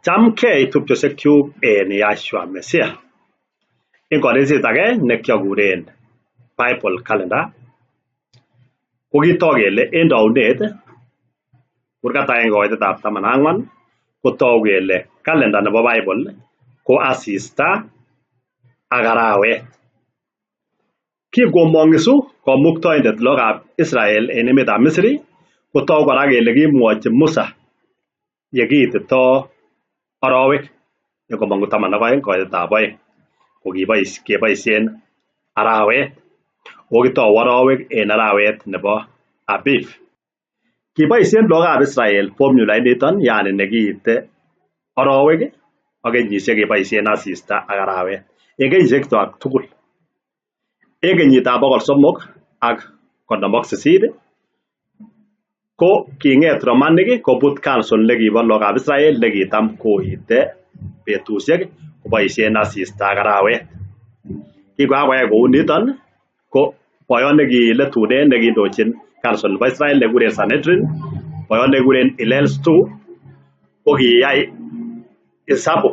Chamgei tupchosiekyuk en Yahshua Messiah. En konetisyet age nekiokuren Bible Calendar kokitok kele en tounet kurgat agenge koitetab 14 kotou kele kalenda nebo Bible ko asista ak arawet. Kinkomong'isu komuktoindet logokab Israel en emetab Misri kotou kora kele kimwochi Musa yekiitito orowek yekomong'u 12 koitetab 2 kokiboi keboisien arawet. Okitou orowek en arawet nebo Abiv. Kiboisien logokab Israel formula initon yani nekiite orowek ak kenyisiek keboisien asista ak arawet en kenyisiek kwak tugul. En kenyitab 358 ko king'et Romanik kobut council nekibo logokab Israel nekitam koite betusiek koboisien asista ak arawet. Kingokakoyai kouniton ko boyot nekiletunen nekindochin council nebo Israel nekikuren Sanhedrin, boyot nekikuren Hillel II kokiyai isabu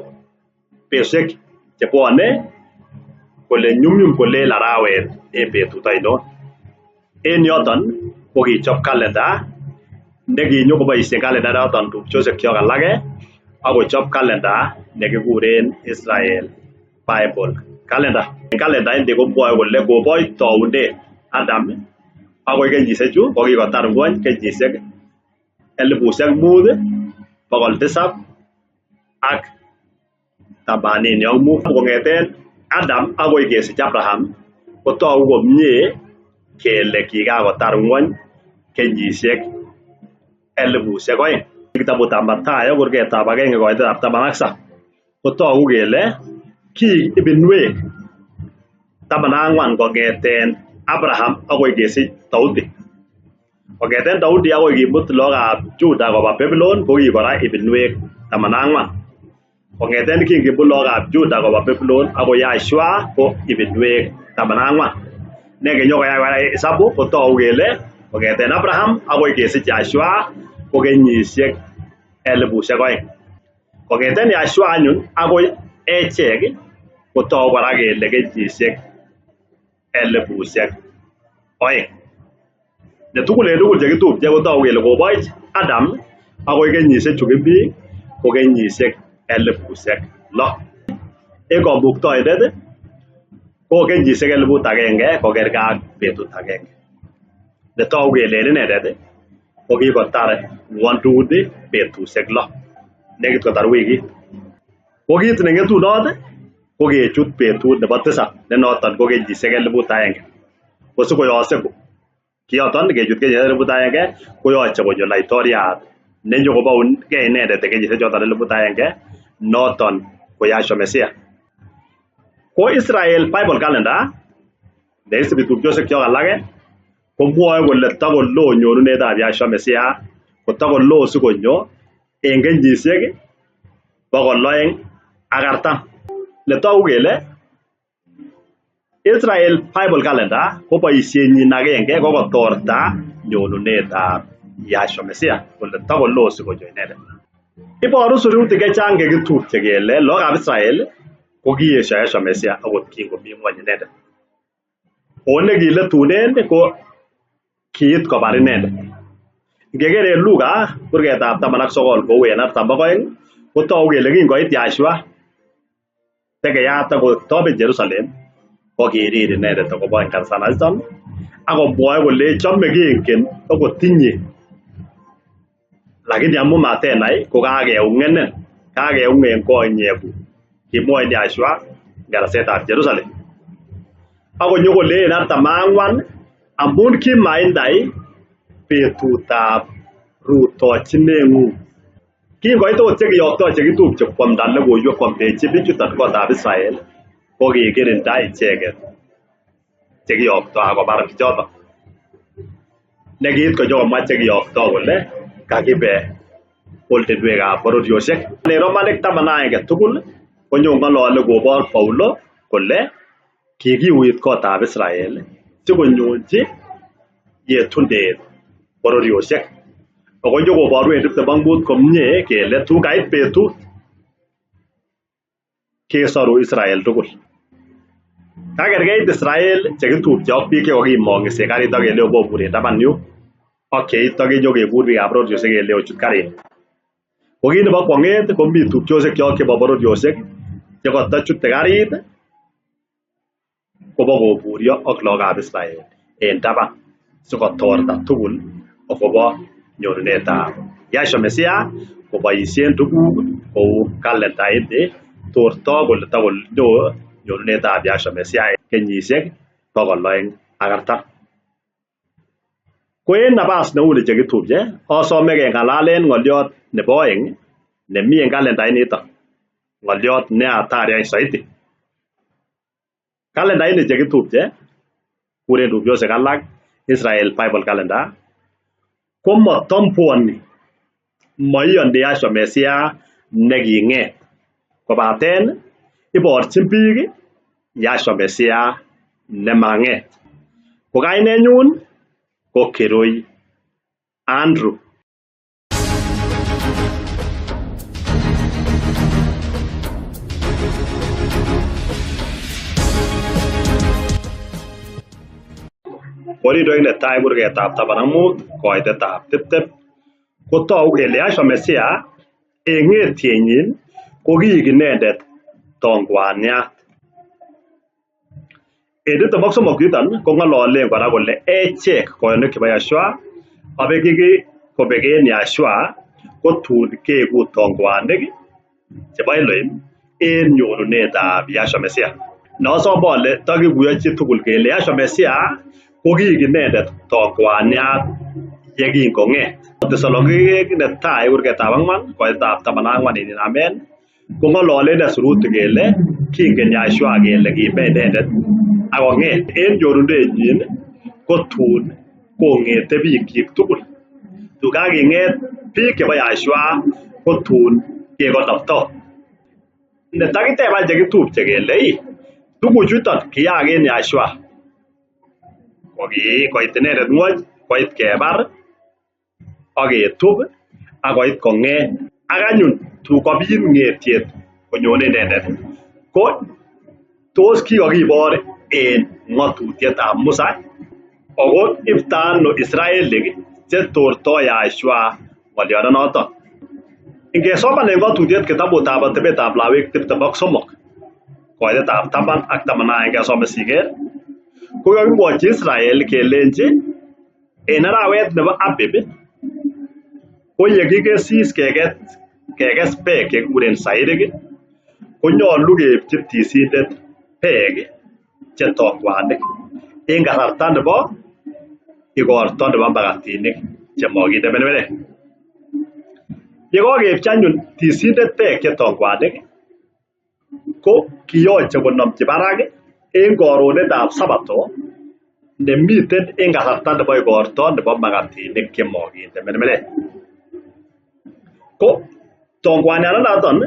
betusiek chebwone kole nyumnyum kolel arawet en betut ainon. En yoton kokichop calendar nekinyokoboisien calendar inoton tupchosiekyok alak akochop calendar nekikuren Israel Bible Calendar. Calendar ini komwoe kole koboch tounet Adam akoi kenyisiechu kokikotar ngwony kenyisiek 5785. Kong'eten Adam akoi kesich Abraham kotogu komie kele kikakotar ngwony kenyisiek 2000. Kitabutab Mathayo kurgetab 1 koitetab 17 kotogu kele kiik ibinwek 14 kong'eten Abraham akoi kesich Daudi. Kong'eten Daudi akoi kimut logokab Juda koba Babylon kokii kora ibinwek 14. Kong'eten kingimut logokab Juda koba Babylon akoi Yahshua ko ibinwek 14. Nengenyokoyai kora isabu kotogu kele kong'eten Abraham akoi kesich Yahshua ko kenyisiek 2000. Kong'eten Yahshua anyun akoi echek kotogu kora kele kenyisiek 2000. Netugul en tugul chekitupche kotogu kele koboch Adam akoi kenyisiek chu kimi ko kenyisiek 6000. En komuktoindet ko kenyisiek 1000 kokergei ak betut agenge. Netogu kele en inendet ko kikotar ngwonduni betusiek 6. Nekit kotar wikit. Ko kit neng'etunot ko kechut betut nebo tisab ne noton ko kenyisiek 1000. Kosikoyose kiyoton kechut kenyisiek 1000 koyoche konyo laitoriat nenyokoboungei inendet en kenyisiek choton 1000 noton ko Yahshua Messiah. Ko Israel Bible Calendar neisibi tupchosiekyok alak komwoe kole takoloo nyonunetab Yahshua Messiah kotakoloo sikonyo en kenyisiek 240. Netogu kele Israel Bible Calendar ko boisienyin agenge ko kotorta nyonunetab Yahshua Messiah kole takoloo sikonyo inendet. Iboru sirutik chechang chekitupche kele logokab Israel ko kiesio Yahshua Messiah akot kingomi ngwony inendet. Ako nekiletunen ko kiit kobar inendet. Ngeker en Luka kurgetab 19 kou en 42 kotogu kele kingoit Yahshua tekeyat akotoben Jerusalem kokirir inendet akobo nganasaniton akomwoe kole chome kengen okot inye lakini amun matenai ko kakeung'enin kakeung'en konyekuk kimwoin Yahshua nganasetab Jerusalem. Akonyo kole en 44 amun kimainai betutab rutochineng'ung. Kingoit okot chekiyokto chekitupche kwamda logoiwek kwamdechi bichuton kotab Israel ko kikirinda icheket chekiyokto akobar bichoton. Nekiit konyokomwa chekiyokto kole kakibe ortinwekab bororiosiek. En Romanik 11 tugul konyong'olole kobor Paulo kole kikiuit kotab Israel sikonyonchi yetundet bororiosiek. Ako nyokoboru en 25 komie kele tun kait betut kesoru Israel tugul. Kakerkeit Israel chekitupche ak biik chekokimong'is en karit ak kelei obobur en taban yu ak yeityo kenyokekur biikab bororiosiek kelei ochut karit. Ko kit nebo kwong'et komi tupchosiekyok chebo bororiosiek chekotochute karit kobokoburyo ak lagokab Israel en taban sikotorta tugul akobo nyorunetab Yahshua Messiah koboisien tuguk kou kalendaini torto kole takonyo nyorunetab Yahshua Messiah kenyisiek 240. Ko en nabas neuni chekitupche asome keng'alalen ng'oliot nebo oeng nemi en kalendainiton, ng'oliot ne hatari any soiti. Kalendaini chekitupche kuren tupchosiek alak Israel Bible Calendar komotombuoni moiyoni Yahshua Messiah neking'et kobaten iborchin biik Yahshua Messiah nemang'et. Ko kainenyun ko Kirui Andrew. Korindoik netai kurgetab 15 koitetab 20 kotou kele Yahshua Messiah en ng'etyenyin ko kiik inendet tongwaniat. En 23 yuton kong'ololen kora kole echek koyonik chebo Yahshua abek kobek en Yahshua kotun keeku tongwanik chebo Elohim en nyorunetab Yahshua Messiah. Nosome ole tokikuyo chitugul kele Yahshua Messiah ko kiik inendet tongwaniat yekingong'et. Tesalonikek netai kurgetab 4 koitetab 14 ininamen kong'ololen sirutik kele kingen Yahshua kele kime inendet ak kong'et en nyorunenyin kotun kong'ete biikyik tugul. Tun kaking'et biik chebo Yahshua kotun kekonopto. Netakiteb any chekitupche kele ii tuguchuton kiyaak en Yahshua koit inendet ng'wony, koit kebar ak ketub ak koit kong'et ak anyun tun kobit ng'etiet konyone inendet ko tos kikokibor en ng'otutietab Musa ako ibto ano Israelik chetorto Yahshua ng'oliondonoton. Ingesoman en ng'otutiet kitabutab atebetab Lawik 23 koitetab 10 ak 11 asome siker ko kokimwochi Israel kelenchi en arawet nebo Abib ko yekikesis kekes beek chekikuren sairik konyolu keipchi tisindet beek che tongwanik en kasarta nebo igorto nebo makatinik chemokinde mermerek. Yekokeipchi anyun tisindet beek che tongwanik ko kiyoche konomchi barak en koronetab sabato nemiten en kasarta nebo igorto nebo makatinik chemokinde mermerek. Ko tongwanianoton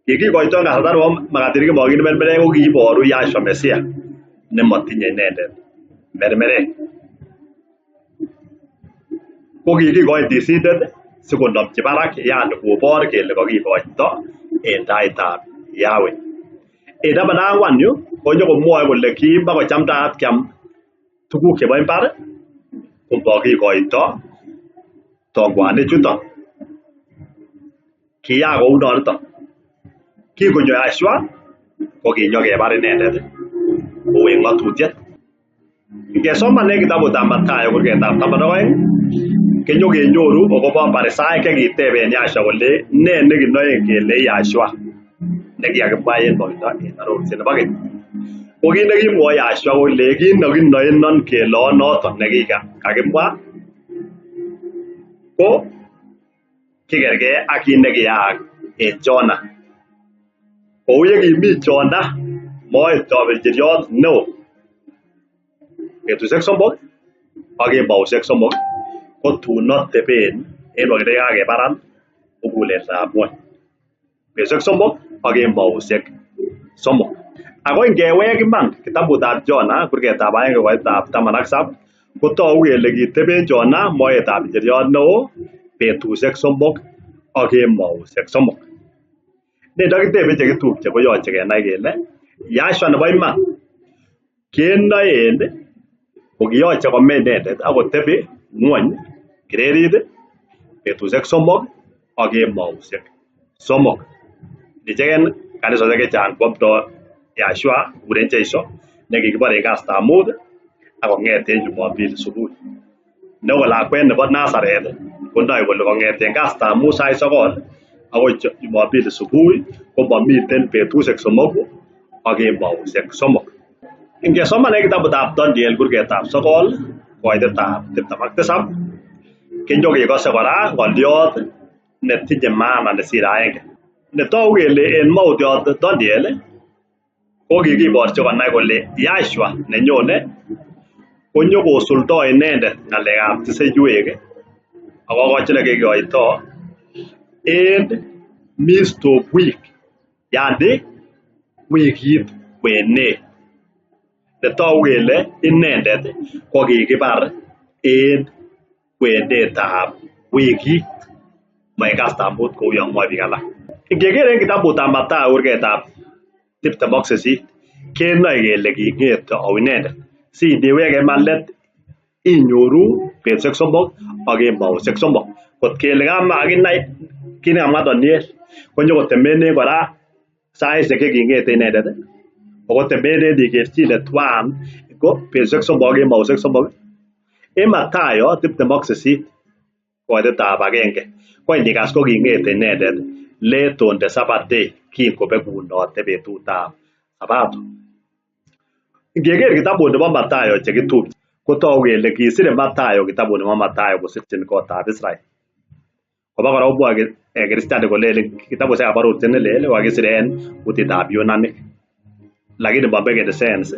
kikikoito en kasarta nebo makatinik chemokinde mermerek ko kiiboru Yahshua Messiah nemotinye inendet mermerek. Ko kikikoin tisindet sikonomchi barak yani kobor kele kokikoito en taitab Yahweh. En 14 yu konyokomwoe kole kimakochamdaat kiam tuguk chebo imbar komokikoito tongwanichuton. Kiyaak kounoniton. Kingonyo Yahshua ko kinyokebar inendet kou en ng'otutiet. Ingesoman en kitabutab Mathayo kurgetab 12 kenyokenyoru akobo Parisaek chekiteben Yahshua kole ne nekinoen kele Yahshua nekikakimwa en moindo en arorutiet nebo keny. Ko kit nekimwoe Yahshua kole kit nekinoenon kele onoton nekikakimwa ko kikerkei ak kit nekiyaak en Jona. Kou yekimi Jona moet ab injiriot neo betusiek 3 ak kembousiek 3 kotun oteben en wakati kakebaran muguleldab ngwony. Betusiek 3 ak kembousiek 3. Ako ingewek iman kitabutab Jona kurgetab 1 koitab 17 kotou kele kiteben Jona moet ab injiriot neo betusiek 3 ak kembousiek 3. Ne ndokitebe chekitupche koyoche kenai kele Yahshua nebo iman kenoen kokiyoche kome inendet ak kotebi ngwony kirerit betusiek somok ak kemousiek somok. Icheken kanisosiek chechang kwomdo Yahshua kikuren Jeiso nekikibore en kastab mut ak kong'et en Jumapili subui. Neko lakwet nebo Nazareth konoe kole kong'eten kastab mut sait sokol akoi Jumapili subui komomiten betusiek somoku ak kemousiek somok. Ingesoman en kitabutab Daniel kurgetab sokol koitetab 27 kenyokekose kora ng'oliot netinye maana nesire aenge. Netogu kele en mautiot Daniel ko kikiborchi konai kole Yahshua nenyone konyokosuldo inendet ng'alekab tiseiywek ak kokochi nekikoito en midst of week, yani wikit kwenet. Netogu kele inendet kokikibar en kwenetab wikit, ma en kastab mut kou yon mwoe biik alak. Ingeker en kitabutab Mathayo kurgetab 28 kenoe kele king'ete au inendet. Si iniweke let inyoru betusiek somok ak kemousiek somok. Kot kele kamakinai kit nekamwa Daniel konyokotemenech kora saisiek cheking'ete inendet ako temenech ikerchine twan ko betusiek somok ak kemousiek somok. En Mathayo 28 koitetab agenge ko inikas ko king'ete inendet late on the Sabbath day kingobekunote betutab Sabato. Ingeker kitabut nebo Mathayo chekitupche kotogu kele kisire Mathayo kitabut nebo Mathayo kosirchin kotab Israel. Koba kora komwoe Kristianik kolelen kitabusiekab arorutiet nelel kokakisir en kutitab Yunanik. Lakini momeken sense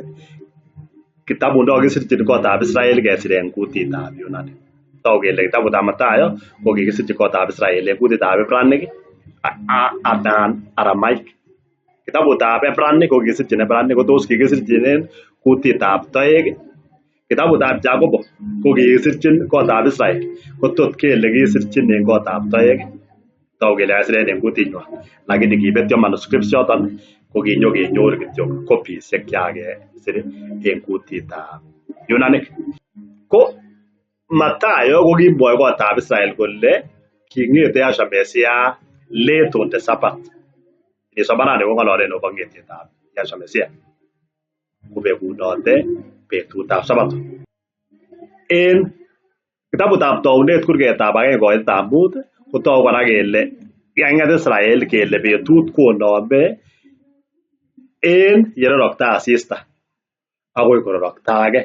kitabut nekokisirchin kotab Israel kesir en kutitab Yunanik. Togu kele kitabutab Mathayo kokikisirchin kotab Israel en kutitab Ibranic anan Aramaic. Kitabutab Ibranic kokikisirchin Ibranic kotos kikisirchin en kutitab toek. Kitabutab Jacobo kokikisirchin kotab Israel kotot kele kisirchin en kotab toek. Togu kele kakisir en kutinywan. Lakini kibetyo manuscripts choton kokinyokenyor kityok copisiek chekakesir en kutitab Yunanik. Ko Mathayo kokimwoe kotab Israel kole king'ete Yahshua Messiah late on the Sabbath. Inisomanani kong'ololen akobo ng'etietab Yahshua Messiah kobekunote betutab Sabato. En kitabutab Tounet kurgetab agenge koitetab mut kotogu kora kele kikang'et Israel kele betut konome en yerorokto asista akoi kororokto age.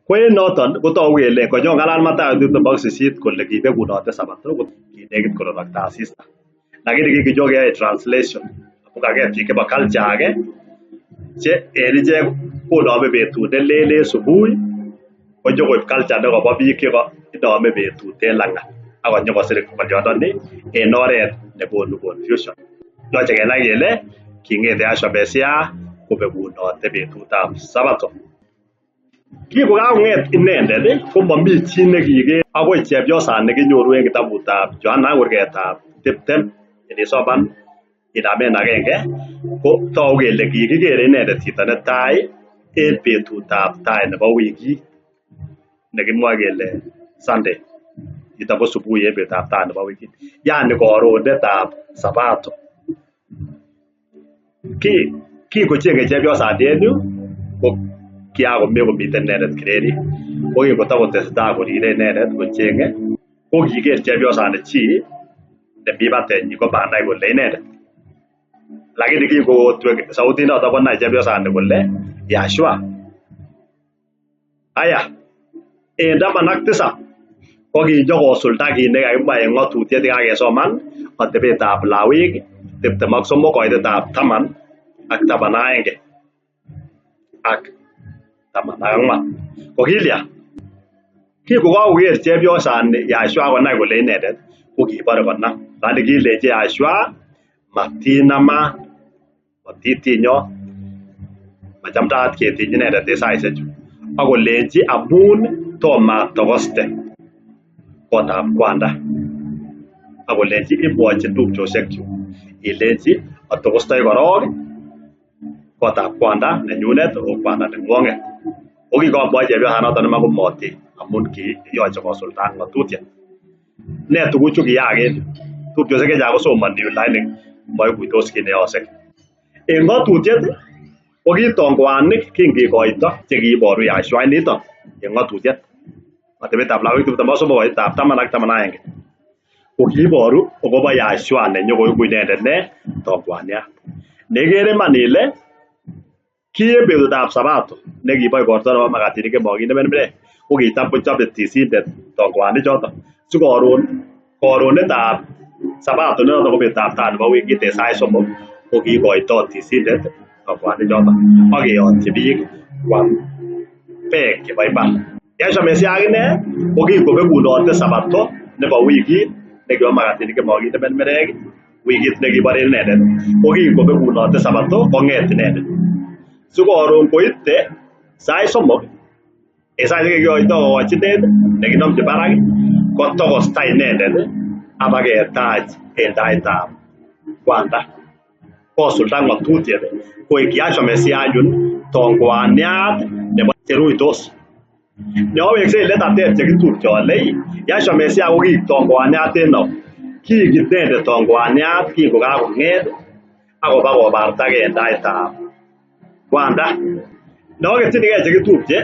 Ko en noton kotogu kele konyong'alal Mathayo 28 kole kibekunote Sabato ko kinekit kororokto asista. Lakini kinginyokeyoe translation kokang'et biik chebo culture age che en ichek konome betut nelel en subui konyokoib culture nekobo biik cheinome betut en lang'at ak konyokosir ng'olyondoni en oret nekonu confusion. Yoche kenai kele king'ete Yahshua Messiah kobekunote betutab Sabato. Kingokakong'et inendet komomi chi nekiker akoi chepyosani nekinyoru en kitabutab Yohana kurgetab 20 inisoman inamen agenge ko togu kele kikikere inendet chito netai en betutab tai nebo wikit nekimwoe kele Sunday. Niton ko subui en betutab tai nebo wikit. Yani korunetab Sabato. Kingochenge chepyosani en yu ko kiakomekomiten inendet kirerit. Ko kingotokotesetai korire inendet kochenge ko kiker chepyosani chi nemi batenyin komanai kole inendet. Lakini kingotwek sautit noton konai chepyosani kole Yahshua. Aya, en 17 kokinyokosulda kit nekakimwa en ng'otutiet nekakesoman atebetab Lawik 23 koitetab 10 ak 11 ak 14. Kokilya? Kingokakoker chepyosani Yahshua konai kole inendet kokibore konam. Lakini kilenchi Yahshua matinaman, matitinyon, machamdaat ketiny inendet en saisiechu. Ak kolenchi amun tom atokoste kotab kwanda. Ak kolenchi imwochin tupchosiekyuk ilenchi Atokostoi korok kotab kwanda nenyunet ako kwanda nengwonget. Ko kikomwoi chepyosanoton iman komoti amun kiyoche kosulda ng'atutiet. Ne tuguchu kiyaak en yu? Tupchosiek chechang kosomoni yu lakini moikuitos kit neyookse. En ng'atutiet ko kitongwanik kingikoito chekiiboru Yahshua niton en ng'atutiet. Atebetab Lawik 23 koitab 10 ak 11. Ko kiiboru akobo Yahshua nenyokoiku inendet ne tongwaniat. Nekere iman ile ki en betutab Sabato nekibo igorto nebo makatinik chemokinde mermerek ko kitam kochobe tisindet tongwanik choton si koron koronetab Sabato nenoton ko betutab tai nebo wikit en sait 3 ko kiikoito tisindet tongwanik choton ak keyotyi biik kwam beek chebo imbar. Yahshua Mesia akine ko kingobekunote Sabato nebo wikit nekibo makatinik chemokinde mermerek wikit nekiboren inendet ko kingobekunote Sabato kong'et inendet. Si koron koite sait 3 en sait nekikikoito kokochinet nekinomchi barak kotokosta inendet abaketach en taitab kwanda. Kosulda ng'atutiet koik Yahshua Mesia anyun tongwaniat nebo cheruitos. Neoweksei let ateb chekitupche ole Yahshua Mesia ko kiik tongwaniat en au? Kiik inendet tongwaniat kingokakong'et akoba kobartagei en taitab kwanda. Neoketchinigei chekitupche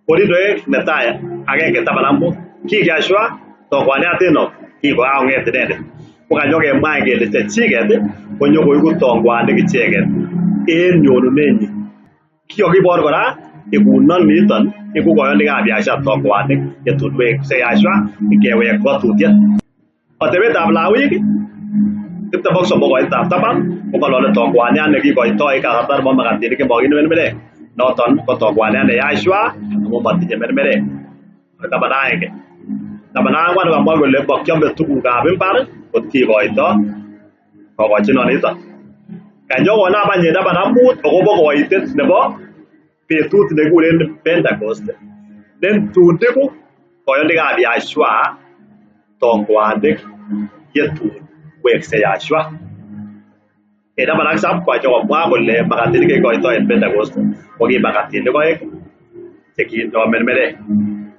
Korindoek netai 1:15 kiik Yahshua tongwaniat en au? Kingokakong'et inendet. Ko kanyokemwa kele chechiket konyokoiku tongwanik icheket en nyonunenyin. Kikokibor kora ikunoniton iku koyonikab Yahshua tongwanik yetun wekse Yahshua ingewek ng'atutiet. Atebetab Lawik 23 koitab 10 kong'olole tongwaniat nekikoitoi kasarta nebo makatinik chemokinde mermerek. Noton ko tongwaniat ne Yahshua amun motinye mermerek. 11. 14 kamwa kole mokiome tugukab imbar kot kikoito kokochinoniton. Kanyokonam any en 15 akobo koitet nebo betut nekikuren Pentecost ne tun iku koyonikab Yahshua tongwanik yetun wekse Yahshua. En 17 kokanyokomwa kole makatinik chekikoito en Pentecost ko ki makatinik oeng chekindo mermerek.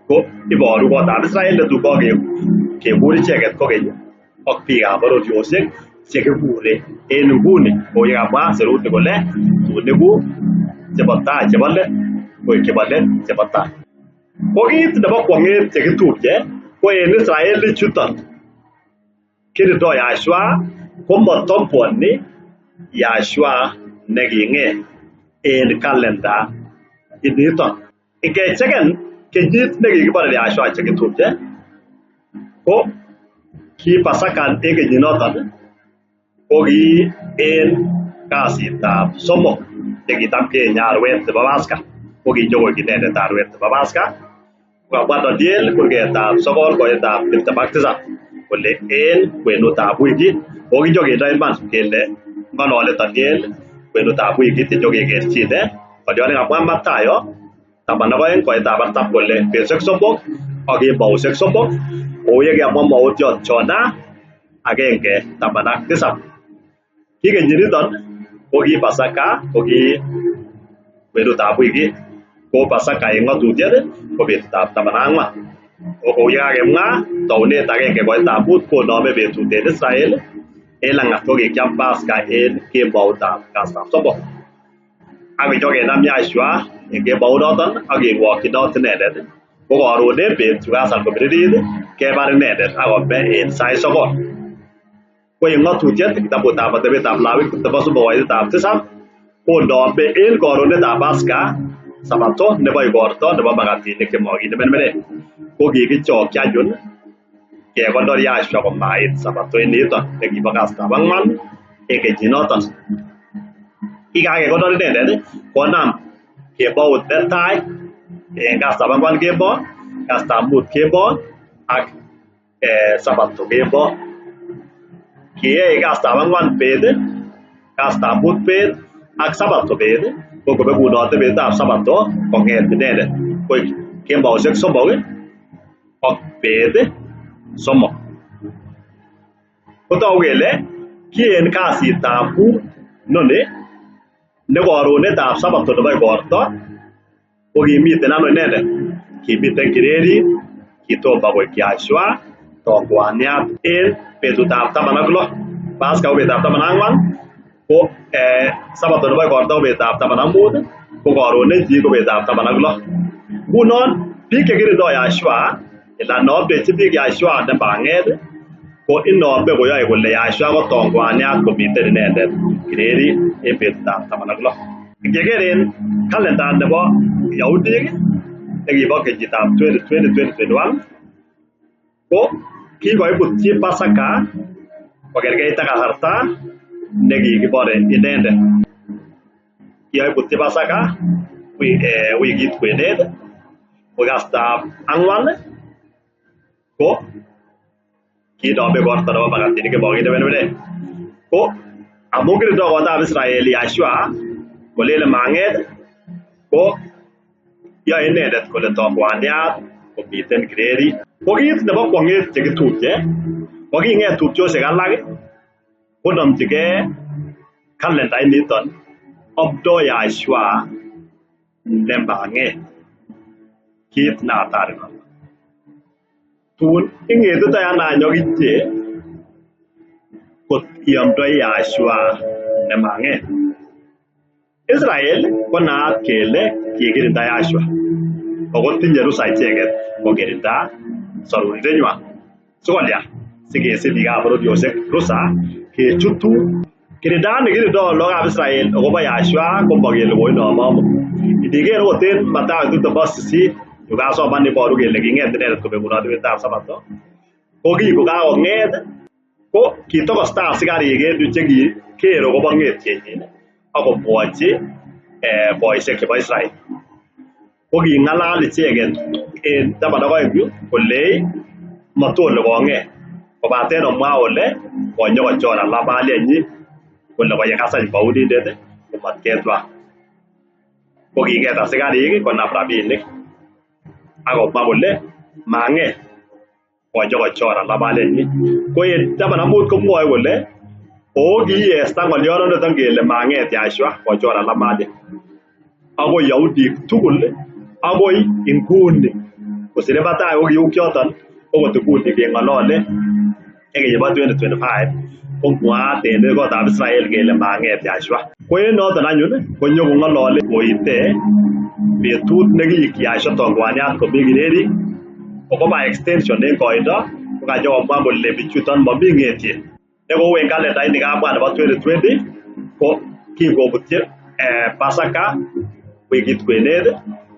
Ko iboru kotab Israel netun kokekur icheket kokeny ak biikab bororiosiek chekikure en nguni kou yekamwa sirutik kole tun iku chebo tai chebo let koik chebo let chebo tai. Ko kit nebo kwong'et chekitupche ko en Israeli chuton kirindo Yahshua komotombuoni Yahshua neking'et en kalenda initon. Ingecheken kenyit nekikibore Yahshua chekitupche ko ki Pasaka en kenyinoton ko ki en kasitab 3 nekitam keenye arwet nebo Pasaka ko kinyokoik inendet arwet nebo Pasaka. Kokamwa Daniel kurgetab 9 koitab 27 kole en kwenutab wikit ko kinyokendo iman kele ng'olole Daniel kwenutab wikit yenyokekerchine ng'oliot nekamwa Mathayo 12 koitab 40 kole betusiek 3 ak kembousiek 3 kou yekamwa moutiot Jona 1:17. Ki kenyiniton ko ki Pasaka ko ki kwenutab wikit ko Pasaka en ng'atutiet ko betutab 14. Ko kou yekakemwa tounet 1 koitab 5 konome betut en Israel en lang'at ko kikiam Pasaka en kemboutab kasitab 3. Ak kinyokenam Yahshua en kembounoton ak kirwokyinot inendet ko koron en bet yukasal komiririt kebar inendet ak kome en sait 9. Ko en ng'atutiet kitabutab atebetab Lawik 23 koitab 7 konome en koronetab Pasaka Sabato nebo igorto nebo makatinik chemokinde mermerek. Ko kikichokyi anyun kekonor Yahshua komait Sabato initon nekibo kasitab 4 en kenyinoton. Kikakekonor inendet konam kembout netai en kasitab 4 kemboi, kasitab 5 kemboi ak Sabato kemboi. Kiyai kasitab 4 bet, kasitab 5 bet ak Sabato bet ko ngobekunote betutab Sabato kong'et inendet koik kembousiek 3 ak bet 3. Kotogu kele Ki en kasitab mut noni ne korunetab sabato nebo igorto ko kimiten ano inendet? Kimiten Kirerit, kitomo koik Yahshua tongwaniat en betutab 16. Pasaka ko betutab 14, ko sabato nebo igorto ko betutab 15, ko koronenyin ko betutab 16. Ngunon biik chekirindoi Yahshua anan neomdechin biik Yahshua nemang'et ko inome koyoe kole Yahshua ko tongwaniat komiten inendet Kirerit en betutab 16. Ingeker en kalenda nebo Yahudik nekibo kenyitab 2020-2021 ko kikoibutyi Pasaka kokerkeit ak kasarta nekikibore inendet. Kikoibutyi Pasaka wikit kwenet ko kastab ang'wan ko kinome igorto nebo makatinik chemokinewenwenen. Ko amun kirindo kotab Israel Yahshua kolelen mang'et ko yoe inendet kole tongwaniat komiten Kirerit. Ko kit nebo kwong'et chekitupche ko king'et tupchosiek alak konomchigei kalendait niton amdo Yahshua nemang'et. Kit ne hatari noton. Tun ing'etitoi ano any okiche kot iamdoi Yahshua nemang'et. Israel ko naat kele kikirinda Yahshua ako tinye rusa icheket kokirinda sorunindenywan. Sikolya sikesich biikab bororiosiek rusa kechutu. Kirindaani kirindo lagokab Israel akobo Yahshua komokele koinome amut. Indiker okot en Mathayo 28 yukasoman iboru kele king'et inendet kobekunot betutab sabato ko ki kokakong'et ko kitokosta asikarik en yu chekiker akobo ng'etyenyin akomwochi boisiek chebo Israel. Ko king'alal icheket en 12 yu kolei matole kong'et kobaten omwa ole konyokochor alabalyenyin kole koyekas any bounindet komat ketwal. Ko king'et asikarik konam rabinik akomwa kole mang'et konyokochor alabalyenyin. Ko en 15 komwoe kole okiiesta ng'olyondoniton kele mang'et Yahshua kochor alabalyen akoi Yahudik tugul akoi inguni kosir batai ko kiu kioton okot inguni keng'olole en kenyibo 2025 ko mwaat en kotab Israel kele mang'et Yahshua. Ko en noton anyun konyokong'olole koite betut nekiik Yahshua tongwaniat komi Kirerit ako by extension en koindo kokanyokomwa kole bichuton momi ng'etiet. Nekou en kalendait nikamwa nebo 2020 ko kingobutyi Pasaka wikit kwenet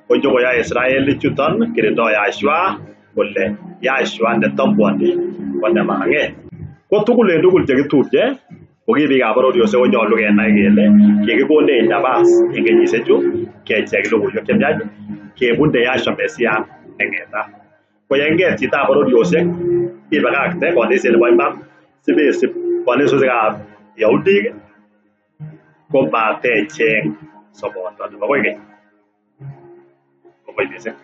konyokoyoe Israel chuton kirindo Yahshua kole Yahshua netombwoni ko nemang'et. Ko tugul en tugul chekitupche ko ki biikab bororiosiek konyolu kenai kele kikikonech nabas en kenyisiechu kecheng logoiwek chemiach kebunde Yahshua Mesia neng'etat. Ko yeng'et chitab bororiosiek ibakakte konisiet nebo iman sibesib konisutikab Yahudik komatecheng sobondo nebo koikeny. Kongoi missing.